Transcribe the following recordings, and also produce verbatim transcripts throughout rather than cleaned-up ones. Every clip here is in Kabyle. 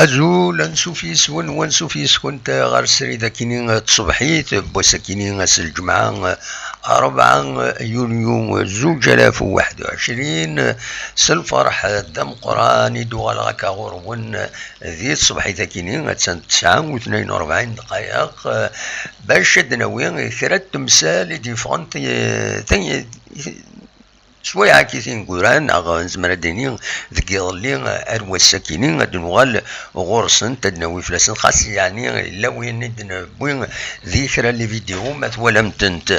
Azul, ansuf yes-wen, wansuf yes-kent ɣer srid akini n tṣebḥit n wass akini ass n lǧemɛa, rebɛa yulyu zuǧ alaf u waḥed u ɛecrin. S lferḥ d ameqqran i d-uɣaleɣ akka ɣur-wen di tṣebḥit akini, attan tesɛa u tnayen u rebɛin ddqayeq, bac ad d-nawi kra n temsal i d-yeffɣen ti-, ti-, s wayeɛ-agi tineggura, neɣ nezmer ad d-nini deg iḍelli ar wass-akini, ad d-nuɣal ɣur-sent, ad d-nawi fell-asent, xas yeɛni yella win i d-newwi di kra n les vidéos, ma twalam-tent.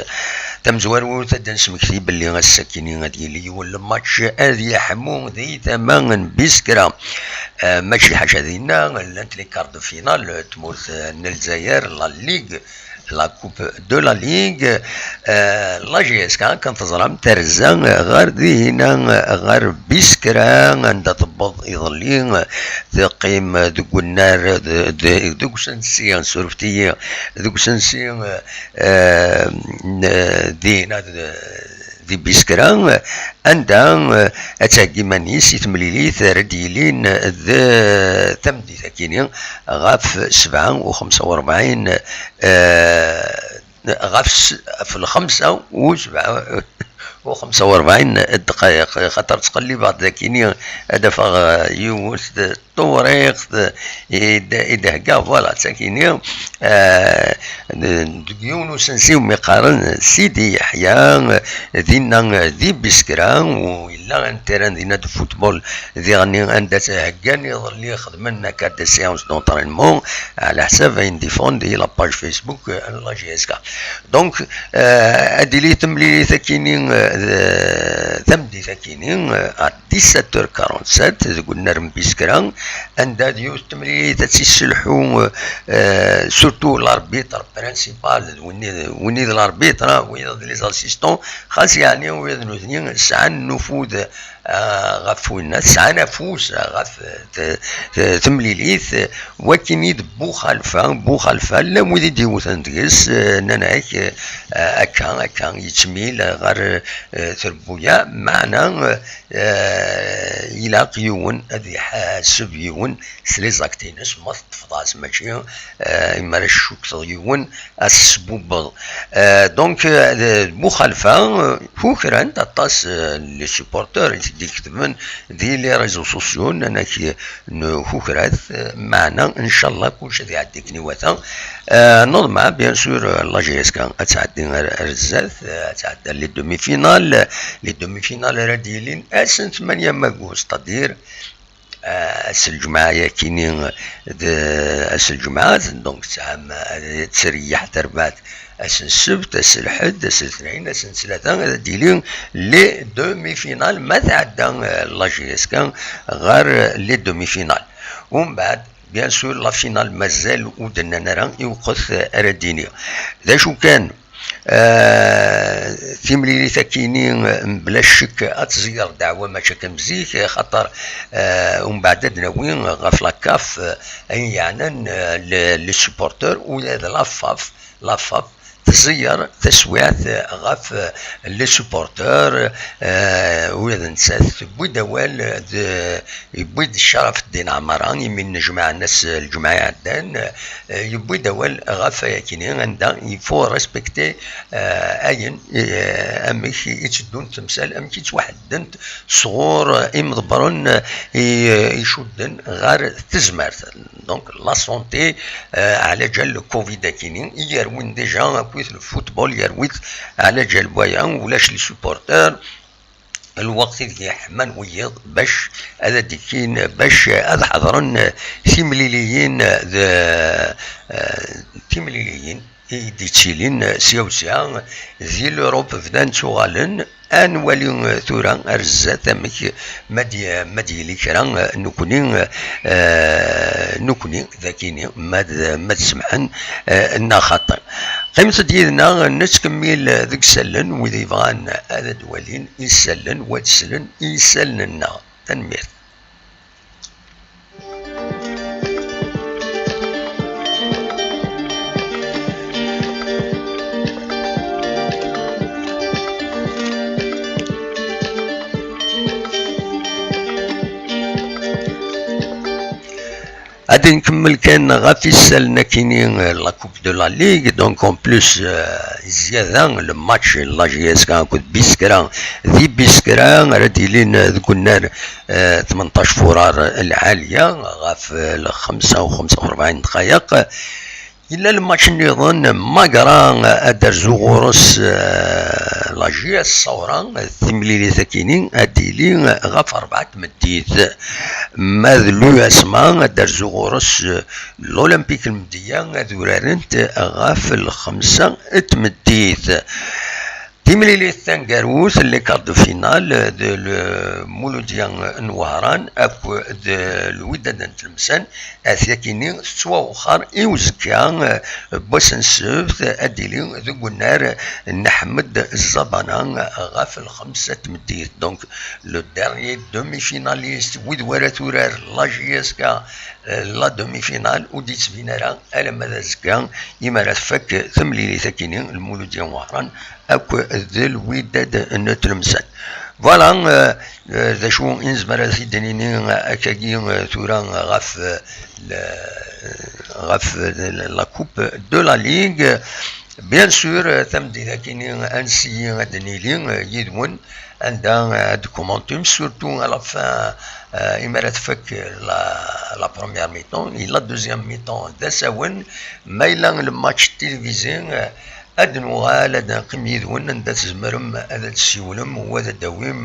Tamezwarut, ad d-nesmekti belli ass-akini ad yili yiwen n match ad yeḥmu di tama n Biskra. Eh, mačči ḥaca dinna, llant les quarts de finale, tmurt n Lezzayer, la Ligue, la Coupe de la Ligue. Eh, la J S K, kan teẓram, terza ɣer dihina, ɣer Biskra, anda tewweḍ iḍelli, teqqim deg unnar, d-, d-, deg usensi, surfet-iyi, deg usensi, eh, n-, dihina, d-, di Biskra, anda, eh, ad theggi iman-is i temlilit ara d-yilin d tameddit-akini ɣef sebɛa u xemsa u rebɛin, eh, ɣef s-, ɣef lxemsa u sebɛa u xemsa u rebɛin ddqayeq, xaṭer ttqellibeɣ-d akini ad afeɣ, eh, yiwet tewriqt i d-, i d-heggaɣ, voilà, d takini, eh, deg yiwen usensi umi qqaren Sidi Yeḥya, dinna di Biskra, u yella un terrain dinna de football diɣenni anda heggan iḍelli, xedmen akka des séances d'entraînement, ɛla ḥsab ayen d-iffɣen di la page Facebook n la J S K. Donc, eh, ad d-tili temlilit akini, eh, tameddit akini, eh, à dix-sept heures quarante-sept, deg unnar n Biskra, anda d yiwet temlilit ad tt-isselḥu, eh, surtout l'arbitre principal, d winni, winni d l'arbitre, ah, wiyaḍ d les assistants, xas yeɛni wiyaḍ nutni sɛan nnufud, ah, ɣef winna, sɛan afus, ah, ɣef t-, t-, temlilit, wakini d Buxalfa, Buxalfa, llan wid i d-yewten deg-s, eh, nnan-ak, eh, akka, akka, yettmil ɣer, eh, trebbuya, meɛna, eh, ilaq yiwen ad iḥaseb yiwen s les actes-ines, ma teṭṭfeḍ-as mačči, eh, imi ara tcukteḍ yiwen, ad s-tesbubbeḍ. Eh, donc, eh, Buxalfa, eh, kukran-t aṭas, eh, les supporters i t-id-iketben di les réseaux sociaux, nnan-ak, eh, nkukra-t, eh, meɛna, ncallah, kullec ad iɛeddi akken iwata. Eh, neḍmeɛ, bien sûr, eh, la J S K ad tɛeddi ar, ar zdat, eh, ad tɛeddi les demi-finales, les demi-finales ara d-yilin ass n tmanya n wayyur, c'est-à-dire, eh, ass n lǧemɛa yakini d ass n lǧemɛa, donc tesɛam, eh, ad treyyeḥ terbaɛt ass n ssebt, ass n lḥedd, ass n letnayen, ass n ttlata, ad d-yili les demi-finales, ma tɛedda, eh, la J S K ɣer les demi-finales. Umbeɛd, bien sûr, la finale mazal ur d-nnan ara i uqet ara d-iniɣ. D acu kan, eh, timlilit akini, eh, mebla ccek ad tẓeyyer ddeɛwa mačči akka am zik, eh, xaṭer, eh, umbeɛd ad d-nawi ɣef la CAF, eh, ayen yeɛnan, eh, le-, les supporters, ula d la FAF, la FAF tẓeyyer taswiɛt ɣef, eh, les supporters, eh, ula d nettat tewwi-d awal, d, yewwi-d Caraf Ddin Ɛmara, imi nnejmaɛen ass n lǧemɛa iɛeddan, eh, yewwi-d awal ɣef wayakini, anda il faut respecter, eh, ayen, eh, amek i tteddun temsal, amek i ttwaḥeddent sɣur imḍebbren, eh, i, icudden ɣer tezmert. Donc, la santé, eh, ɛlaǧal le covid akini, i yerwin déjà akkit le football, yerwi-t ɛlaǧal n waya, ulac les supporters, lweqt ideg yeḥman wiyiḍ bac ad d-ikkin, bac ad ḥeḍren timliliyin d, eh, timliliyin i d-yettilin sya u sya di l'Europe, bdan ttuɣalen. Ad nwali, eh, tura ar zdat amek ma d-, ma d-yili kra, eh, nekni, eh, nekni d akini, ma d-, ma d-semḥen, eh, neɣ xaṭi. Qqimet-d yid-neɣ, nettkemmil deg isallen, wid yebɣan ad d-walin isallen, wa d-slen i isallen-nneɣ. Tanemmirt. Ad nkemmel kan ɣef isallen akini, euh, la Coupe de la Ligue. Donc en plus, euh, zzyada le match n la J S K akked Biskra, di Biskra ara d-ilin deg unnar, euh, tmenṭac furar lɛaliya ɣef, euh, lxemsa u xemsa u rebɛin dqayeq. Yella lmatch nniḍen, Magra ad d-terzu ɣur-s, eh, la J S Saura, timlilit akini ad d-tili ɣef rebɛa tmeddit. Ma d l'U S M A ad d-terzu ɣur-s, eh, l'Olympique Lmedya ad urarent ɣef lxemsa tmeddit. Timlilit taneggarut, les quarts de finale, de Lmuludya n Wehran akked Lwidad n Tlemsan, ahat akini tettwawexxer i uzekka, eh, n wass n ssebt, ad d-tili deg unnar n Ḥmed Zzabana ɣef lxemsa tmeddit. Donc, le dernier demi-finaliste, wid wara turar la J S K, eh, la demi-finale, ur d-yettbin ara alamma d azekka, imi ara tfak temlilit akini, Lmuludya n Wehran akked Lwidad n Tlemsan. Voilà, euh, euh, d acu i nezmer ad t-id-nini akkagi, euh, tura ɣef, euh, le-, ɣef, euh, la Coupe de la Ligue. Bien sûr, euh, tameddit akini ansi ad d-nili, euh, yid-wen, anda, euh, ad d-commentim, surtout à la fin, euh, imi ara tfak la, la première mi-temps, et la deuxième mi-temps d asawen, ma yella le match télévisé, euh, ad nuɣal ad neqqim yid-wen, anda tzemrem ad d-tessiwlem u ad d-tawim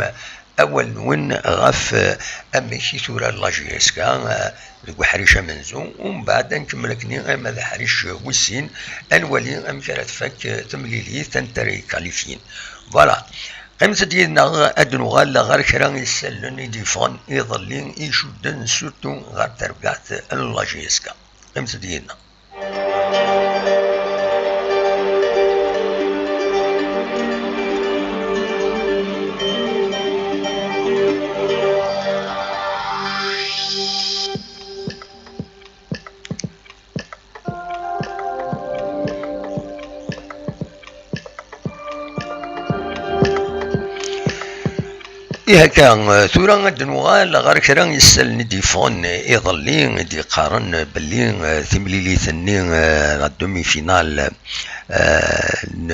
awal-nwen ɣef, eh, amek i turar la J S K, eh, deg uḥric amenzu, u mbeɛd ad nkemmel akkenni arma d aḥric wis sin, ad nwali amek ara tfak, eh, temlilit anta ara yekkalifyin. Voilà. Qqimet-d yid-neɣ ad nuɣal ɣer kra n yisallen i d-yeffɣen iḍelli i icudden surtout ɣer terbaɛt n la J S K. Qqimet-d yid-neɣ. Ihi akka, tura ad d-nuɣal ɣer kra n yisallen i d-yeffɣen iḍelli, i d-yeqqaren belli, eh, timlilit-nni, eh, la demi-finale, eh, n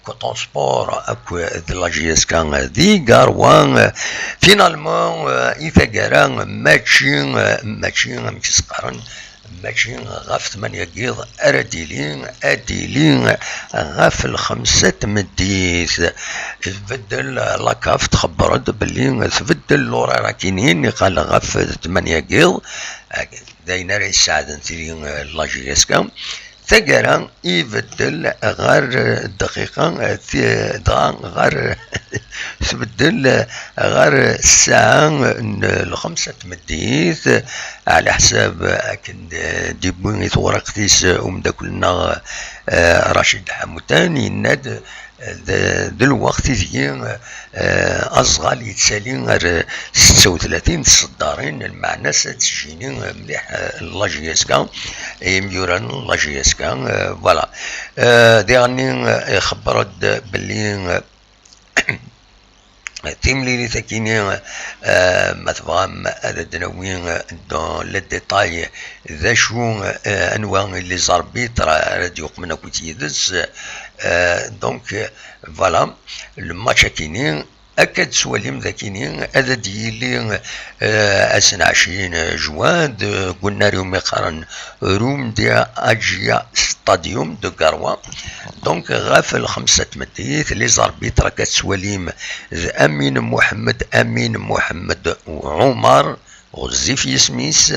Coton Sport akked la J S K di Garoua, eh, finalement, eh, i taggara mačči, eh, mačči amek i s-qqaren, mačči ɣef tmanya n yiḍ ara d-tili, ad d-tili ɣef lxemsa n tmeddit. Tbeddel la CAF, txebber-d belli tbeddel l'horaire akini, niqal ɣef tmanya n yiḍ, d ayen ara yesseɛden tili la J S K. Taggara ibeddel ɣer dqiqa, ti-, dɣa ɣer tbeddel ɣer ssaɛa n lxemsa n tmeddit, ɛla ḥsab akken d-, d-yewwi i tewriqt-is umeddakel-nneɣ, eh, Racid Ḥamutan, yenna-d, eh, d, d lweqt ideg, eh, aẓɣal yettali ar setta u tlatin tseddarin, lmeɛna-s ad tejjini mliḥ, eh, la J S K, imyura n la J S K, eh, voilà. Eh, diɣenni, eh, ixebber-d belli, eh, timlilit akini, eh, ma tebɣam ad d-nawi dans le détail d acu, eh, anwa i les arbitres ara d-yuqmen akkit yid-s. Eh, donc, eh, voilà, le match akini, akka d-tettwalim d akini, ad d-yili, eh, ass n ɛecrin juin, deg unnar umi qqaren Rumdi Agia Stadium de Garoua. Donc, ɣef lxemsa n tmeddit, les arbitres akka tettwalim d Amin Mohamed, Amin Mohamed Omar, ɣezzif yisem-is,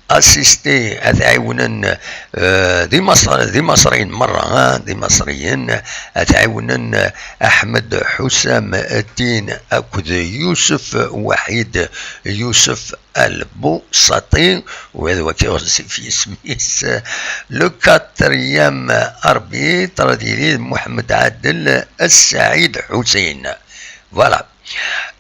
assisté ad t-ɛiwnen, eh, d Imaṣr-, d Imaṣriyen merra, ah, d Imaṣriyen, ad t-ɛiwnen, eh, Aḥmed Ḥusam Ddin akked Yusef Waḥid Yusef Al Busati, u ad waki ɣezzif yisem-is. Le quatrième arbitre ad yili Mohamed Adel Saïd Hussein. Voilà.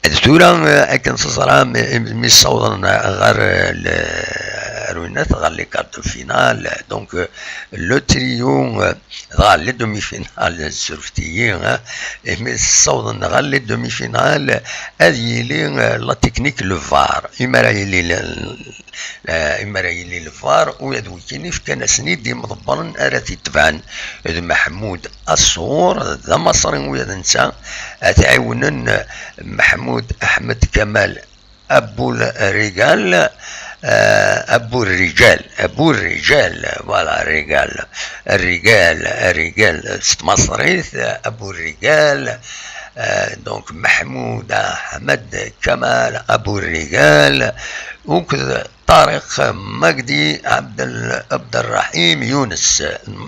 D tura, eh, akken teẓram, eh, mi ssawḍen ɣer, eh, le-, ar winat ɣer les quarts de finale. Donc, euh, le trio, euh, ɣer les demi-finales, surfet-iyi, hein, imi ssawḍen ɣer les demi-finales, ad yili, euh, la technique, le var. Imi ara yili le, euh, imi ara yili le var, u ad wikini fkan-asen-id imḍebbren ara t-itebɛen. D Meḥmud Assour, d amaṣri, u ad netta ad t-ɛiwnen Meḥmud Aḥmed Kamal Abu Rigal, euh, Abu Rigal, Abu Rigal, voilà, Rigal, Rigal, Rigal, s tmaṣrit, Abu Rigal, euh, donc Meḥmud Aḥmed Kamal Abu Rigal, akked Ṭariq Magdi Abdel, Abderrahim Younes,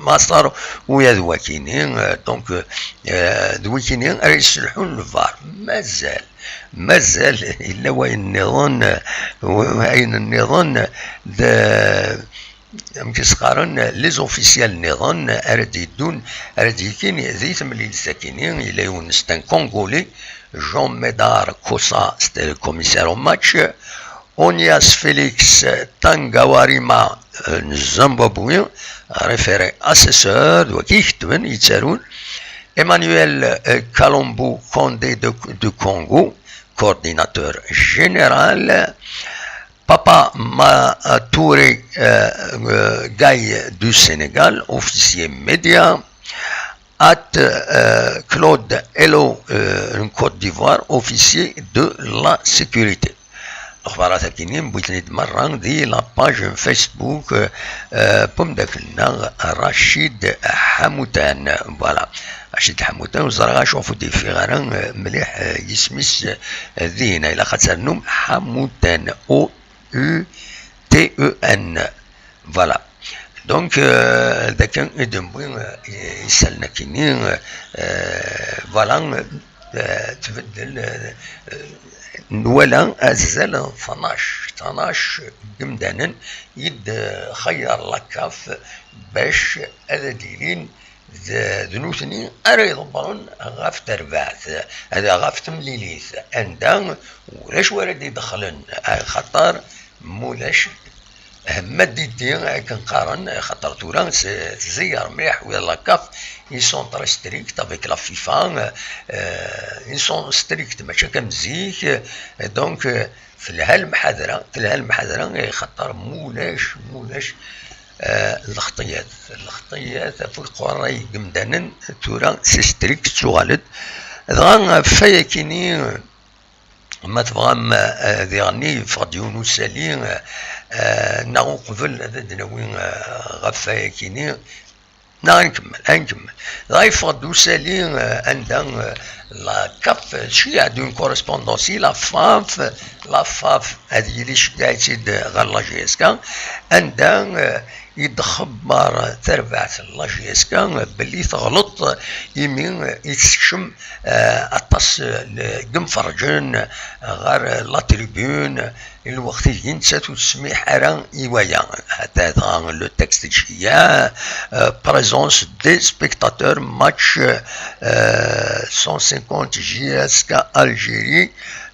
Maṣer, u ad wakini, euh, donc, euh, d wikini ara yesselḥun le var. Mazal, mazal yella wayen nniḍen, wayen nniḍen d, amek i s-qqaren, les officiels nniḍen ara d-yeddun, ara d-yekin di temlilit-akini. Yella yiwen, c'est un Congolais, Jean Médard Kossa, c'était le commissaire au match. Onias Félix Tangawarima, euh, n Zimbabwe, référé assesseur, d wagi iketben, yettarun. Emmanuel, euh, Kalombo Condé de, de Congo, coordinateur général. Papa Matouré, euh, euh, Gaye du Sénégal, officier média. At, euh, Claude Elo, euh, en Côte d'Ivoire, officier de la sécurité. Lexbarat-agi-nni wwin-ten-id merra di la page Facebook, euh, euh, n umeddakel-nneɣ Rachid Ḥamutan. Voilà. Rachid Ḥamutan, ur ẓriɣ acu ɣef ur d-yeffiɣ ara, euh, mliḥ, euh, yisem-is, euh, dinna. Ilaq ad ternum Ḥamutan, O U T E N. Voilà. Donc, euh, d akken i d-newwi, euh, isallen akkenni, euh, voilà, euh, tbeddel, euh, euh, nwala azal n tnac, tnac n yimdanen i d-xeyyer la CAF bac ad d-ilin d, d nutni ara iḍebbren ɣef terbaɛt, ɣef temlilit, anda ulac wara d-idexlen, axaṭer mulac, ma d-iddi akken qqaren, axaṭer tura s-, tzeyyer mliḥ, wid la CAF, ils sont très stricts avec la FIFA, euh, ils sont stricts, mačči akka am zik, donc, euh, telha lemḥadra, telha lemḥadra, axaṭer mulac, mulac, euh, lxeṭiyat, lxeṭiyat ɣef uqerray n yimdanen, tura c'est strict, ttuɣal-d. Dɣa ɣef wayakini, ma tebɣam, eh, diɣenni yeffeɣ-d yiwen usali, eh, eh, neɣ uqbel ad d-nawi, eh, ɣef wayakini, neɣ ad nkemmel, ad nkemmel. Dɣa yeffeɣ-d usali, eh, anda, eh, la CAF tceyyeɛ-d une correspondance i la FAF, la FAF ad yili iceggeɛ-itt-id ɣer la J S K, anda, eh, i d-txebber terbaɛt n la J S K belli teɣleḍ, imi i tessekcem, eh, aṭas n yimferrǧen ɣer la tribune, lweqt ideg nettat ur tesmiḥ ara i waya. Ata dɣa le texte iceyyeɛ, eh, présence des spectateurs, match, eh, cent cinquante J S K Algérie,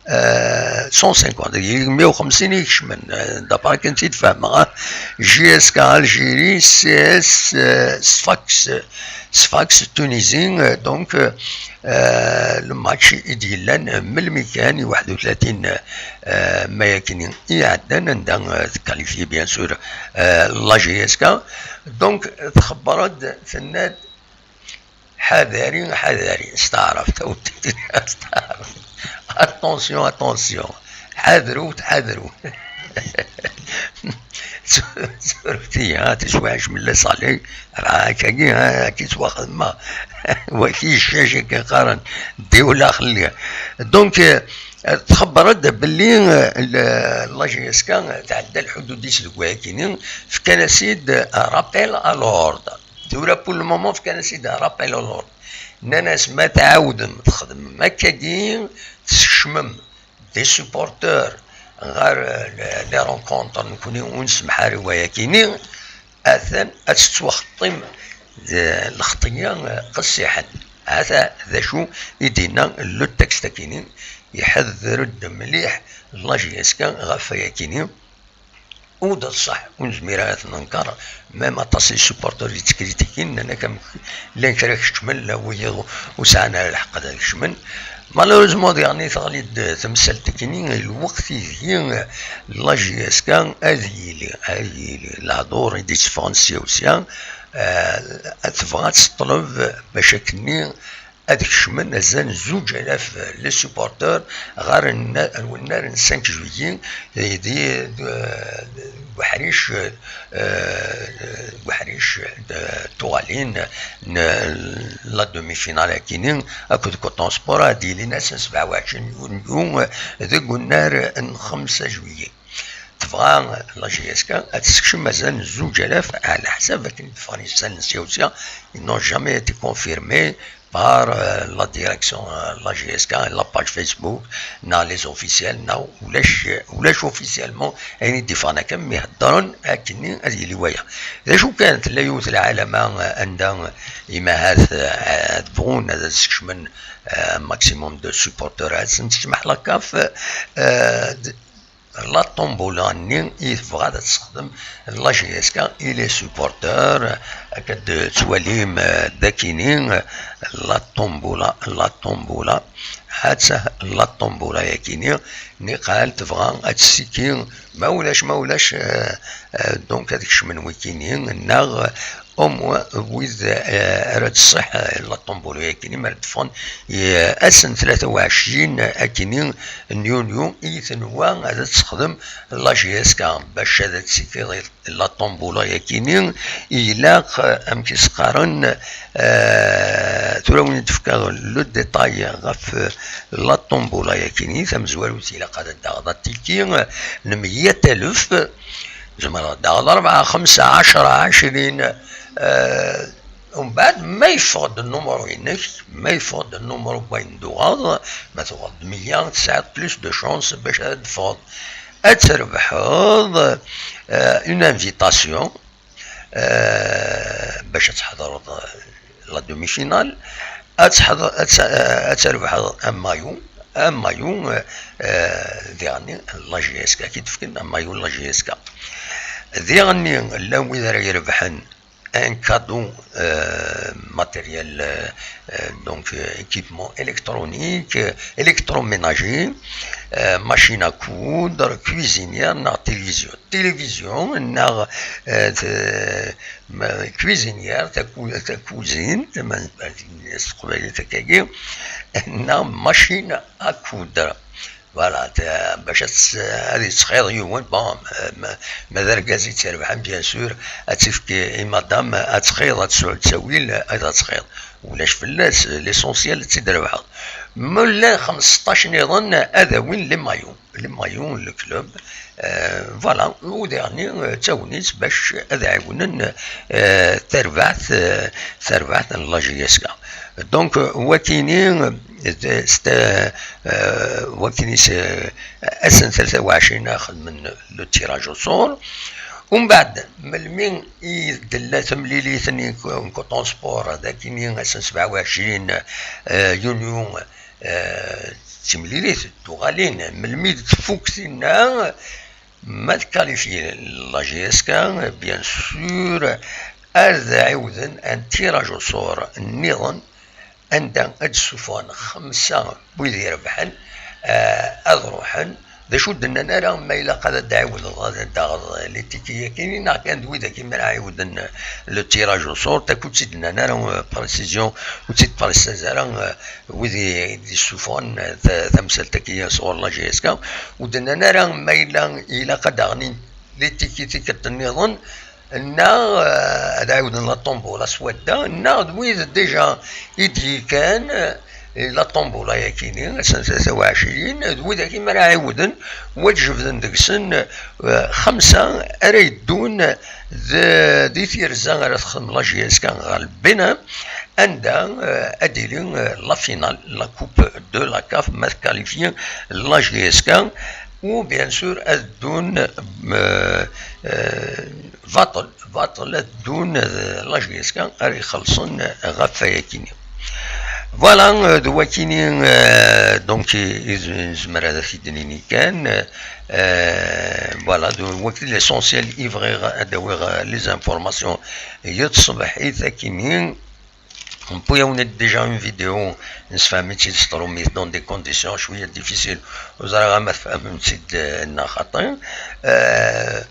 euh, cent cinquante, deg meyya u xemsin i ikecmen, euh, d'après akken tt-id-fehmeɣ, ah. J S K Algérie, C S, euh, Sfax, Sfax Tunisie, euh, donc, euh, euh, le match i d-yellan, euh, melmi kan, i waḥed u tlatin, euh, mayu akken i iɛeddan, anda, euh, tqualifie, bien sûr, euh, la J S K. Donc, txebber-d, tenna-d, Ḥadari, ḥadari, s taɛrabt, a wettit, s taɛrabt. Attention, attention. Ḥadrut, ḥadrut. Surfet-iyi, ha, tiswiɛin cemla ṣali, akkagi, ha, akka ttwaxedmeɣ. Waki ccac akken qqaren, ddiwla xelli. Donc, euh, txebber-d belli, euh, le-, la J S K tɛedda lḥudud-is deg wayakini, fkan-as-id, euh, rappel à l'ordre. Tura, pour le moment, fkan-as-id rappel à l'ordre. Nnan-as, ma tɛawdem txedmem akkagi, teskecmem des supporteurs ɣer, euh, les rencontres, nekni ur nsemmeḥ ara i wayakini, atan ad tettwaxeṭṭim d lxeṭṭiyya, euh, qessiḥen. Ata d acu i d-yenna le texte-akini, iḥedder-d mliḥ la J S K ɣef wayakini. U d ṣṣeḥ, ur nezmir ara ad t-nenkeṛ, même aṭas n les supporters yettkritikun, nnan-ak amek llan kra keččmen, llan wiyaḍ ur sɛan ara lḥeqq ad kecmen. Malheureusement, diɣen teɣli-d temsalt-agi, lweqt ideg la J S K ad yili, ad yili lehdur i d-itteffɣen sya u sya, eh, tebɣa ad teṭleb bac akkenni ad kecmen azal n zuǧ alaf les supporters ɣer nna-, wennar n cinq juillet, di, di, deg uḥric, eh, deg uḥric, eh, tuɣalin n la demi-finale akini akked Coton Sport, ad d-yilin ass n sebɛa u ɛecrin yunyu deg unnar n xemsa juillet. Tebɣa la J S K ad tessekcem azal n zuǧ alaf, ɛla ḥsab akken d-ffɣen yisalen sya u sya, ils n'ont jamais été confirmés par, euh, la direction, euh, la J S K, la page Facebook, neɣ les officiels, neɣ ulac, ulac officiellement ayen i d-iffɣen akka, mi heddren akkenni ad yili waya. D acu kan, tella yiwet lɛalama, euh, anda, euh, imahat, euh, ad bɣun ad sekcmen, euh, un maximum de supporters, ad sen-tecmeḥ la CAF, euh, d-, la tombola-nni i tebɣa ad tt-texdem la J S K i les supporters, akka d-tettwalim, eh, dakini, eh, la tombola, la tombola, hatta la tombola yakini, niqal tebɣa ad tessiki, ma ulac, ma ulac, eh, eh, donc ad kecmen wikini, neɣ au moins wid, eh, ara d-tṣeḥ, eh, la tombola yakini, mi ara d-ffɣen, eh, ass n tlata u ɛecrin akini n yunyu i tenwa ad texdem la J S K bac ad tessikiḍ la tombola yakini. Ilaq, eh, amek i s-qqaren, eh, tura win d-fkeɣ le détail ɣef, eh, la tombola yakini, tamezwarut ilaq ad d-taɣeḍ atiki, eh, n meyya alef, tzemreḍ ad d-taɣeḍ rebɛa, xemsa, ɛecra, ɛecrin, eh, Umbeɛd, ma yeffeɣ-d nnumru-inek, ma yeffeɣ-d nnumru n wayen d-tuɣeḍ, ma tuɣeḍ-d meyya, tesɛiḍ plus de chance bac ad d-teffɣeḍ. Ad trebḥeḍ, euh, une invitation, euh, bac ad tḥedreḍ, euh, la demi-finale. Ad tḥedreḍ, ad t-, euh, ad trebḥeḍ un maillot, un maillot, euh, diɣenni, la J S K, ad k-id-fken un maillot la J S K. Diɣenni, llan wid ara irebḥen, un cadeau, euh, matériel, euh, euh, donc, euh, équipement électronique, euh, électroménager, euh, machine à coudre, cuisinière, neɣ télévision. Télévision, neɣ, euh, t-, ma-, cuisinière, ta cou-, ta cousine, ma-, ma-, neɣ machine à coudre. Voilà, t-, bac ad tt-, ad yettxiḍ yiwen, bon, ma, ma d argaz i tt-irebḥen, bien sûr, ad tt-ifk i madame, ad txiḍ, ad tesɛu ttawil, ad tt-txiḍ. Ulac fell-as, l'essentiel ad tt-id-rebḥeḍ. Ma llan xmesṭac nniḍen, ad awin les maillots. Les maillots, le club, euh, voilà, u diɣenni, euh, d tagnit bac ad ɛiwnen, euh, tarbaɛt, euh, tarbaɛt n la J S K. Donc, euh, wakini, euh, c'est, euh, euh, wakini, c'est, euh, ass n tlata u ɛecrin ara xedmen le tirage au sort. Umbeɛd, melmi i d-tella temlilit-nni n Coton Sport, d akini ass n sebɛa u ɛecrin, euh, yunyu, euh, d timlilit d tuɣalin, melmi d-tfuk tinna, ma tkalifyi la J S K, bien sûr, ad ɛiwden un tirage au sort nniḍen, anda ad d-ssufɣen xemsa n wid irebḥen, eh, ad ruḥen. D acu ur d-nnan ara ma ilaq ad d-ɛiwdeḍ, ad d-taɣeḍ les tickets-agi, neɣ kan d widak i mi ara ɛiwden le tirage au sort, akk ur tt-id-nnan ara, eh, précision, ur tt-id-précise ara, eh, wid i d-issufɣen, eh, ta-, tamsalt-agi sɣur la J S K, ur d-nnan ara ma yella ilaq ad d-aɣen les tickets tikkelt nniḍen, neɣ, eh, ad ɛiwden la tombola swadda, neɣ d wid déjà i d-yekkan, eh, la tombola-yakini, ass n tlata u ɛecrin, d widak i mi ara ɛiwden, u ad jebden deg-sen, eh, xemsa ara yeddun d-, di tirza ara texdem la J S K ɣer Lbina, anda, eh, ad d-tili, eh, la finale, la coupe de la CAF, ma tkalifyi la J S K, u bien sûr ad ddun, eh, eh, baṭel, baṭel ad ddun, eh, la J S K ara ixellṣen ɣef wayakini. Voilà, euh, d wakini, euh, donc, i, i z-, nezmer ad t-id-nini kan, euh, voilà, d wakini l'essentiel i bɣiɣ ad awiɣ, euh, les informations i tṣebḥit akini. Newwi-awen-d déjà une vidéo, nessefhem-itt-id s trumit dans des conditions cwiya difficiles, ur ẓriɣ ama tfehmem-tt-id, euh, neɣ xaṭi. Euh,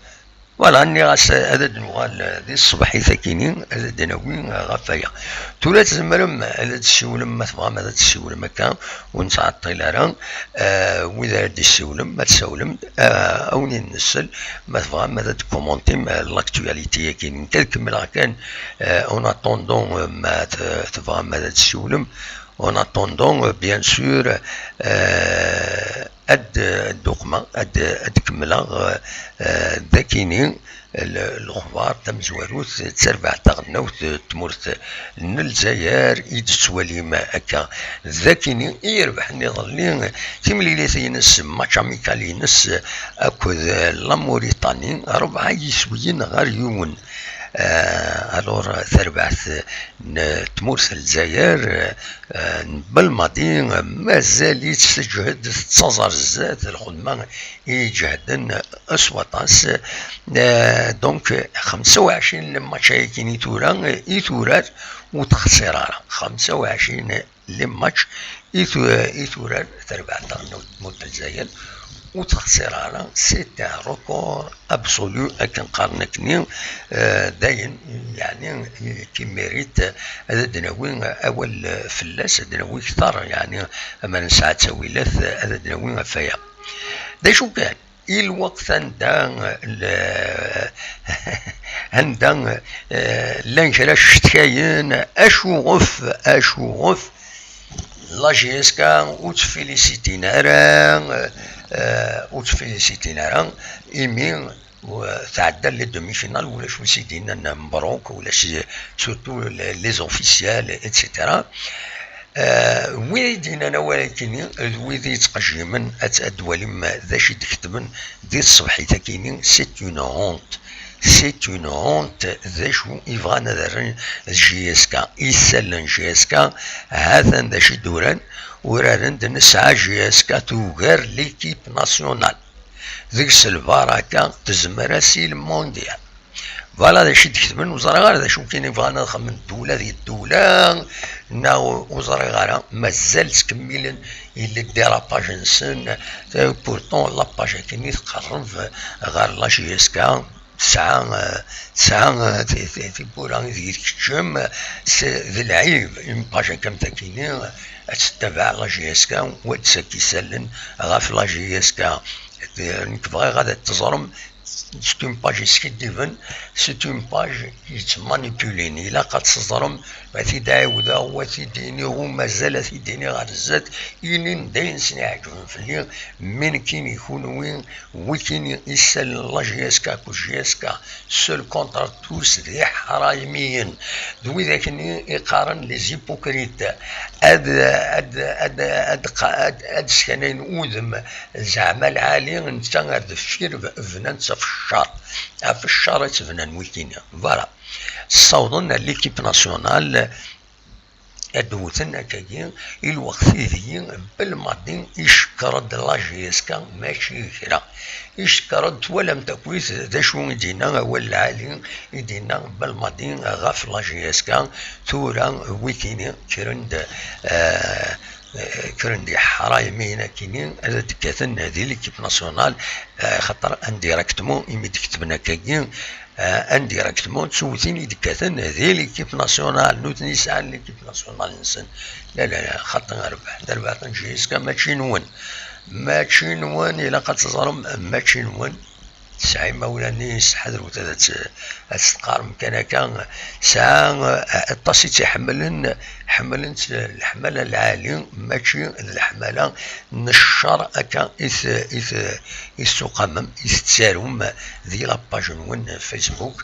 Voilà, nniɣ-as ad d-nuɣal di tṣebḥit akini, ad d-nawi ɣef waya. Tura tzemrem ad d-tessiwlem, ma tebɣam ad d-tessiwlem akka, ur nettɛeṭṭil ara. Euh, wid ara d-yessiwlem, ad tsawlem, euh, ad wen-in-nessel, ma tebɣam ad d-commentim, euh, l'actualité akini. Nekk ad kemmleɣ kan, euh, en attendant, euh, ma t-, tebɣam ad d-tessiwlem, en attendant, euh, bien sûr, euh, ad, ad d-uqmeɣ, ad, ad kemmleɣ, euh, d akini, l-, lexbar tamezwarut d tarbaɛt taɣelnawt n tmurt n Lezzayer i d-tettwalim akka. D akini i irebḥen iḍelli timlilit-ines, match amical-ines akked la Mauritanie, rebɛa yiswiyen ɣer yiwen. Euh, alors, tarbaɛt n tmurt n Lezzayer, euh, n Belmadi, euh, mazal-itt teǧhed, tettaẓ ar zdat, lxedma i iǧehden s waṭas. Euh, donc, xemsa u ɛecrin n lmatch-agi i tura, i turar, ur texsir ara. Xemsa u ɛecrin les matchs i tu-, i turar terbaɛt taɣelnawt n tmurt n Lezzayer, ur texsir ara, c'est un record absolu, akken qqaren akkenni, euh, dayen, yeɛni, qui mérite ad d-nawi awal fell-as, ad d-nawi kter, yeɛni, ama nesɛa ttawilat, ad d-nawi ɣef waya. D acu kan, i lweqt anda, le-, anda, euh, llan kra cetkayen, acuɣef, acuɣef la J S K ur ttfilisitin ara, euh, ur ttfilisitin ara, imi, euh, tɛedda les demi-finales, ulac wi s-d-yennan mebruk, ulac, surtout les, les officiels, et cetera. Euh, wid i d-yennan awal-agi-nni, d wid i yettqejjimen ad, ad d-twalim d acu i d-ketben di tṣebḥit-agi-nni, c'est une honte. C'est une honte, d acu i bɣan ad rren d J S K. Isallen J S K, ha-t-an d acu i d-uran, uraren-d nesɛa J S K tugar l'équipe nationale. Deg-s lbaraka, tezmer-as i lmondial. Voilà d acu i d-ketben, ur ẓriɣ ara d acu kan i bɣan ad xedmen ddula di ddula, neɣ ur ẓriɣ ara, mazal ttkemmilen, yella dérapage-nsen, pourtant la page-agi-nni tqerreb ɣer la J S K, tesɛa, tesɛa, ti-, ti-, tiwwura ideg tkeččem, c'est, d lɛib, une page akka am tagi-nni, ad tettabaɛ la J S K, wa d-ssaki isallen ɣef la J S K. Nekk bɣiɣ ad teẓrem, c'est une page iskiddiben, c'est une page yettmanipulin. Ilaq ad teẓrem, ad t-id-ɛiwdeɣ, wa t-id-iniɣ, u mazal ad t-id-iniɣ ɣer zdat, inin d ayen sen-iɛeǧben fell-i, mi nekkini kunwi, wikini isallen la J S K akked J S K, seul contre tous, d iḥraymiyen, d widak-nni iqqaren les hypocrites. Ad, ad, ad, ad, ad, ad skanayen udem, zeɛma lɛali, netta ar deffir b-, bnan-tt ɣef ccer. Ɣef ccer i tt-bnan wikini. Voilà. Ssawḍen ar l'équipe nationale, ad d-wten akkagi, i lweqt ideg Belmadi icekker-d la J S K, mačči kra. Icekker-d, twalam-t akkit d acu i d-yenna awal lɛali, i d-yenna Belmadi ɣef la J S K, tura wikini kkren-d, eh, eh, kkren-d iḥraymiyen akini, ad d-kkaten di l'équipe nationale, eh, xaṭer indirectement, imi d-ketben akkagi, eh, indirectement, d tewtin i d-kkaten di l'équipe nationale, nutni sɛan l'équipe nationale-nsen. La, la, la, xaṭi rrbeḥ, tarbaɛt n J S K mačči nwen. Mačči nwen, ilaq ad teẓrem, mačči nwen. Tesɛa imawlan-is, ḥadret ad tt-, ad tt-teqqarem kan akka. Tesɛa, eh, aṭas i tt-iḥemmlen, ḥemmlen-tt leḥmala lɛali, mačči d leḥmala n ccer akka i t-, i t-, i tessuqamem, i tettarum di la page-nwen Facebook,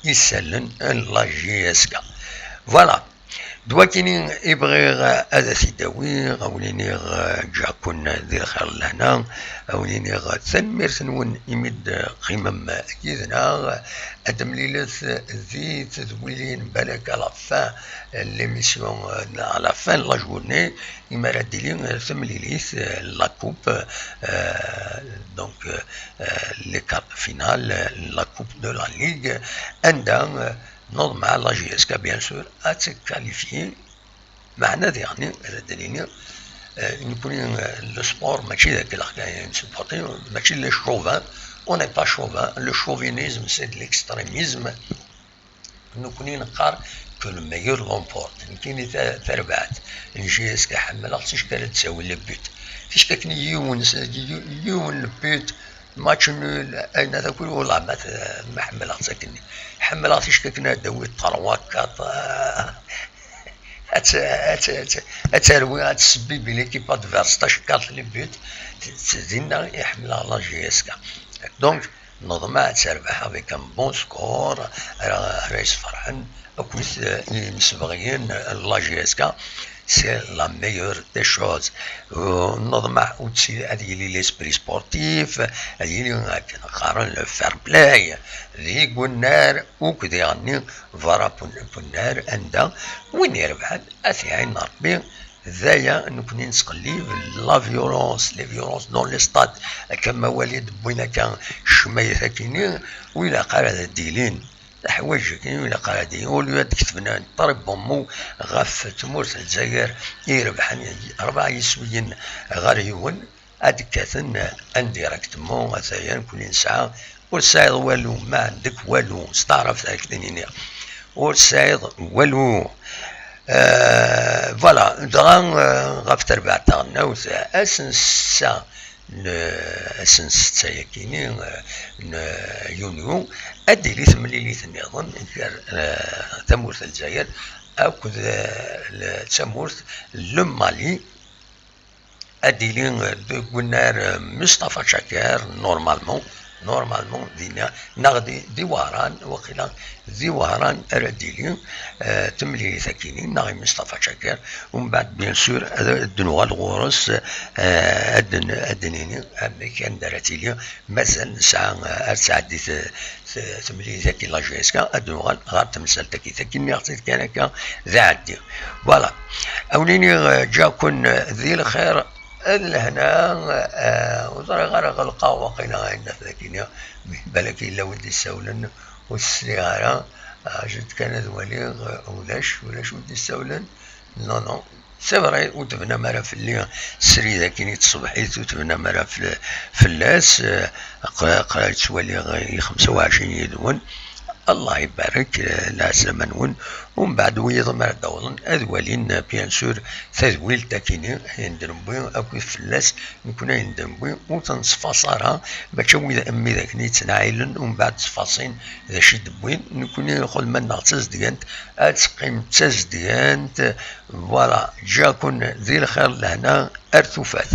isallen n la J S K. Voilà. D wakini i bɣiɣ ad as-id-awiɣ, a wen-iniɣ ǧǧiɣ-ken di lxir d lehna, a wen-iniɣ tanemmirt-nwen imi d-teqqimem yid-neɣ. Ad d-temlilet di tedwilin, balak à la fin l'émission, à la fin de la journée, imi ara d-tili temlilit, la coupe, euh, donc, euh, les quarts de finale, la coupe de la Ligue, anda, euh, neḍmeɛ la J S K, bien sûr, ad tekkalifiyi. Meɛna diɣen, ad d-nini, euh, nekkni, euh, le sport, mačči d akken kan supporter, mačči les chauvins, on n'est pas chauvin, le chauvinisme, c'est de l'extrémisme. Nekkni neqqar que le meilleur l'emporte. Nekkini ta-, tarbaɛt n J S K ḥemmleɣ-tt, ticki ara d-tawi le but. Ticki akken yiwen s-, yi-, yiwen le but, match nul, ayen ad akk, wallah ma t-, ma ḥemmleɣ-tt akken. Ḥemmleɣ ticki akken ad d-tawi trois quatre, ah, ad t-, ad t-, ad t-, ad terwi, ad tessebbibi l'équipe adverse tacekkart le but, t-, t-, dinna i ḥemmleɣ la J S K. Donc, neḍmeɛ ad terbeḥ avec un bon score, ara, ara yesferḥen akked, eh, yimsebɣiyen n la J S K, c'est la meilleure des choses. Euh, neḍmeɛ ur tt-, ad yili l'esprit sportif, ad yili akken qqaren le fair play, di Wennar, ukk diɣenni berra n Wennar, anda win irebḥen ad t-iɛin Rebbi. D aya nekkni nettqellib, la violence, les violences dans les stades, akka ma wali d-wwin akka ccmayet akini, ur ilaq ara ad d-ilin. Leḥwayeǧ akini ur ilaq ara ad d-ilin. Au lieu ad d-ketben un très bon mot ɣef tmurt n Lezzayer i irebḥen rebɛa yiswiyen ɣer yiwen, ad d-kkaten indirectement, ata-ya nekkni nesɛa, ur tesɛiḍ walu, ma ɛendek walu, s taɛrabt ara k-d-iniɣ, ur tesɛiḍ walu. Euh, voilà, dɣa, euh, ɣef terbaɛt taɣelnawt, ass n ssetta n, ass n ssetta yakini, euh, n yunyu, ad d-tili temlilit nniḍen gar, euh, tamurt n Lezzayer akked, euh, le-, tamurt n Le Mali. Ad d-tili deg unnar Mustafa Caker, normalement, normalement, dinna, neɣ di, di Wehran, waqila di Wehran ara d-tili, eh, temlilit akini, neɣ i Mustafa Caker, umbeɛd, bien sûr, ad, ad d-nuɣal ɣur-s, eh, ad d-, ad d-nini amek, anda ara tili, mazal nesɛa, eh, ad tɛeddi t-, t-, temlilit-agi la J S K, ad nuɣal ɣer temsalt-agi. Tagi nniɣ-tt-id kan akka d aɛeddi. Voilà. A wen-iniɣ, eh, ǧǧiɣ-ken, eh, di lxir d lehna, eh, ur ẓriɣ ara ɣelqeɣ waqila ayen dagi-nni, balak yella win d-isawlen, ur t-sliɣ ara. Ɛjent kan ad waliɣ, eh, ulac, ulac win d-isawlen. Non, non. C'est vrai, ur tebnam ara fell-i srid akkin i tṣebḥit, ur tebnam ara fell-, fell-as, eh, aql-, aql-, ttwaliɣ i xemsa u ɛecrin yid-wen. Allah ibarek, eh, lɛeslama-nwen. Umbeɛd wiyiḍ mi ara d-awḍen, ad walin, eh, bien sûr, tadwilt akkin-i, ayen d-newwi akk fell-as, nekkni ayen d-newwi, ur t-nettfaṣ ara, mačči am wid, am wid akken yettnaɛilen, umbeɛd ttfaṣin d acu i d-wwin, nekkni xedmen-aɣ d tazedyant, ad teqqim d tazedyant. Voilà, ǧǧiɣ-ken di lxir d lehna, ar tufat.